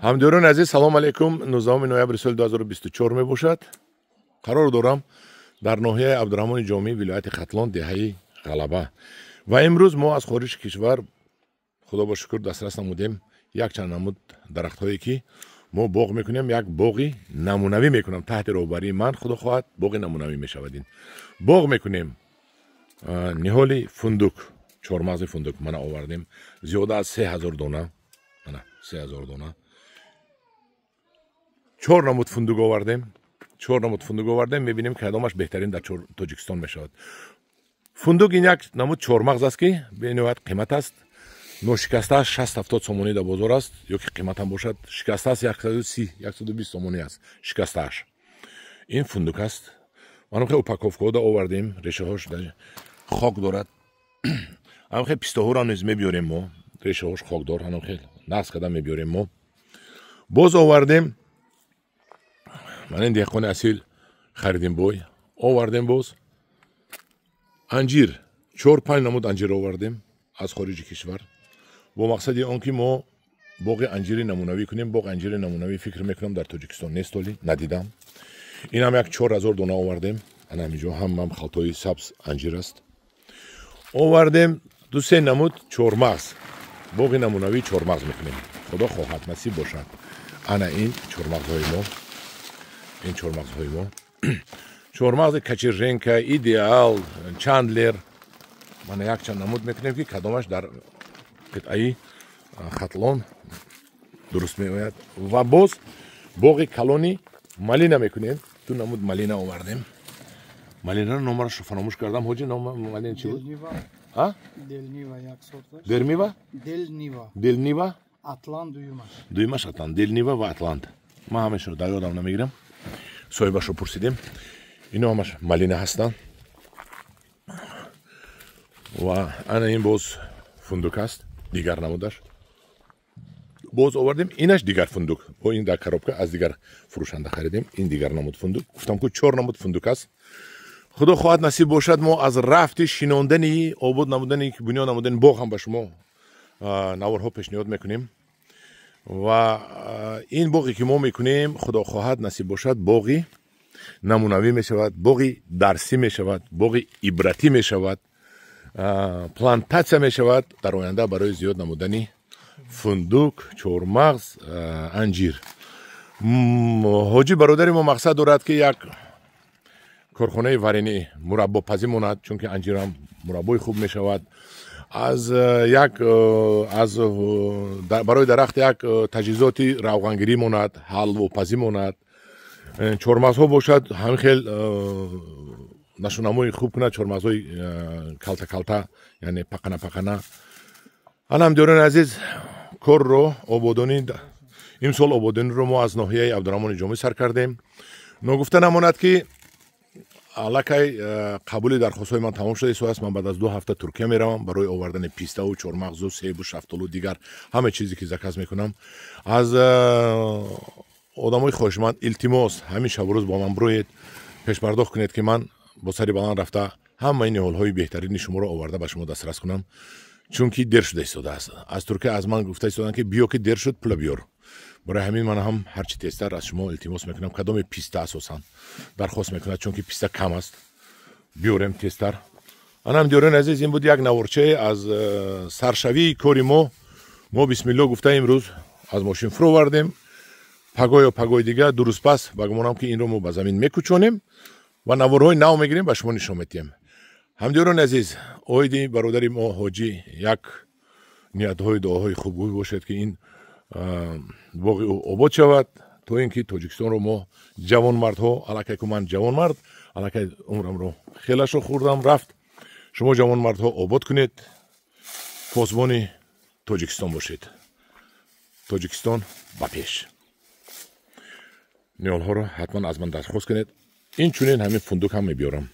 Ҳамдиёрони азиз, салом алейкум. 19 ноябри соли 2024 мебошад. Қарор дорам дар ноҳияи Абдурраҳмони Ҷомӣ, вилояти Хатлон, деҳаи Ғалаба. Ва имрӯз мо аз хориҷи кишвар, худо ба шукр, дастрас намудем якчанд намуд дарахтҳое, ки мо боғ мекунем. Як боғи намунавӣ мекунам таҳти роҳбарии ман, худо хоҳад, боғи намунавӣ мешавад. Ин боғ мекунем ниҳоли фундук, чормағзи фундук мана овардем, зиёда аз 3000 дона, мана 3000 дона. Чор намуд фундук овардем, чор намуд фундук овардем. Мебинем, кадомаш беҳтарин дар Тоҷикистон мешавад. Фундук ин як намуд чормағз аст, ки бениҳоят қимат аст. Ношикастааш 60-70 сомонӣ дар бозор аст, ё ки қиматам бошад, шикастааст 130, 120 сомонӣ аст шикастааш. Ин фундук аст. Манам хел упаковкаҳода овардем, решаҳош хок дорад. Ҳам хел пистоҳоро низ мебиёрем мо, решаҳош хокдор, ҳанам хел нағз карда мебиёрем мо. Боз овардем, ман ин деҳқони асил харидем, бой овардем. Боз анҷир, чор панҷ намуд анҷир овардем аз хориҷи кишвар, бо мақсади он ки мо боғи анҷири намунавӣ кунем. Боғи анҷири намунавӣ, фикр мекунам, дар Тоҷикистон нест, ҳоли надидам. Инам як 4000 дона овардем. Ана ҳаминҷо ҳамам халтои сабз анҷир аст. Овардем ду се намуд чормағз, боғи намунавии чормағз мекунем, худо хоҳад, насиб бошад. Ана ин чормағзҳои мо, ин чормағзҳои мо, чормағзи Кочерженка, Идеал, Чандлер, мана якчанд намуд мекунем, ки кадомаш дар қитъаи Хатлон дуруст меояд. Ва боз боғи калони малина мекунем. Ду намуд малина овардем. Малинаро номарашро фаромӯш кардам. Ҳоҷи, ном малина чӣ буд? Дермива, Делнива, Атлант дуюмаш. Дуюмаш Атлант, Делнива ва Атлант. Ман ҳамашро дар ёдам намегирам, соҳибашро пурсидем. Ино ҳамаш малина ҳастанд. Ва ана ин боз фундук аст, дигар намудаш боз овардем. Инаш дигар фундук, бо ин дар коробка аз дигар фурӯшанда харидем. Ин дигар намуд фундук. Гуфтам ку, чор намуд фундук аст. Худо хоҳад, насиб бошад, мо аз рафти шинондани, обод намудани, бунёд намудани боғ ҳам ба шумо наворҳо пешниҳод мекунем. Ва ин боғе ки мо мекунем, худо хоҳад, насиб бошад, боғи намунавӣ мешавад, боғи дарсӣ мешавад, боғи ибратӣ мешавад, плантатсия мешавад дар оянда барои зиёд намудани фундук, чормағз, анҷир. Ҳоҷи бародари мо мақсад дорад, ки як корхонаи варенӣ, мураббопазӣ монад, чунки анҷирам мураббои хуб мешавад. Аз як аз барои дарахт як таҷҳизоти равғангирӣ монад, ҳалвопазӣ монад. Чормағзҳо бошад, ҳамин хел нашунамои хуб кунад, чормағзҳои калта калта, яъне пақана пақана. Ана, ҳамдиёрони азиз, корро ободонӣ, имсол ободониро мо аз ноҳияи Абдурраҳмони Ҷомӣ сар кардем. Ногуфта намонад, ки аллакай қабули дархостҳои ман тамом шуда истодааст. Ман баъд аз 2 ҳафта Туркия меравам барои овардани пиставу чормағзу себу шафтолу, дигар ҳама чизе ки заказ мекунам. Аз одамои хоҳишманд илтимос: ҳамин шабу рӯз бо ман бироед, пешпардохт кунед, ки ман бо сари баланд рафта ҳамаи ниҳолҳои беҳтарини шуморо оварда ба шумо дастрас кунам, чунки дер шуда истодааст. Аз Туркия аз ман гуфта истоданд, ки биё, ки дер шуд, пула биёр. Барои ҳамин ман ҳам ҳарчи тезтар аз шумо илтимос мекунам, кадоме писта асосан дархост мекунад, чунки писта кам аст, биёрем тезтар. Ана, ҳамдиёрони азиз, ин буд як наворчае аз саршавии кори мо. Мо бисмилло гуфта имрӯз аз мошин фуровардем. Пагоҳ ё пагоҳи дигар, 2 рӯз пас, ба гумонам, ки инро мо ба замин мекӯчонем ва наворҳои нав мегирем, ба шумо нишон медиҳем. Ҳамдиёрони азиз, оиди бародари мо ҳоҷӣ як ниятҳои дуоҳои хубгӯй бошед, ки ин боғи ӯ обод шавад, то ин ки Тоҷикистонро мо ҷавонмардҳо, аллакай ку ман ҷавонмард, аллакай умрамро хелашро хӯрдам, рафт, шумо ҷавонмардҳо обод кунед, посбони Тоҷикистон бошед. Тоҷикистон ба пеш! Ниҳолҳоро ҳатман аз ман дархост кунед. Инчунин ҳамин фундук ҳам мебиёрам.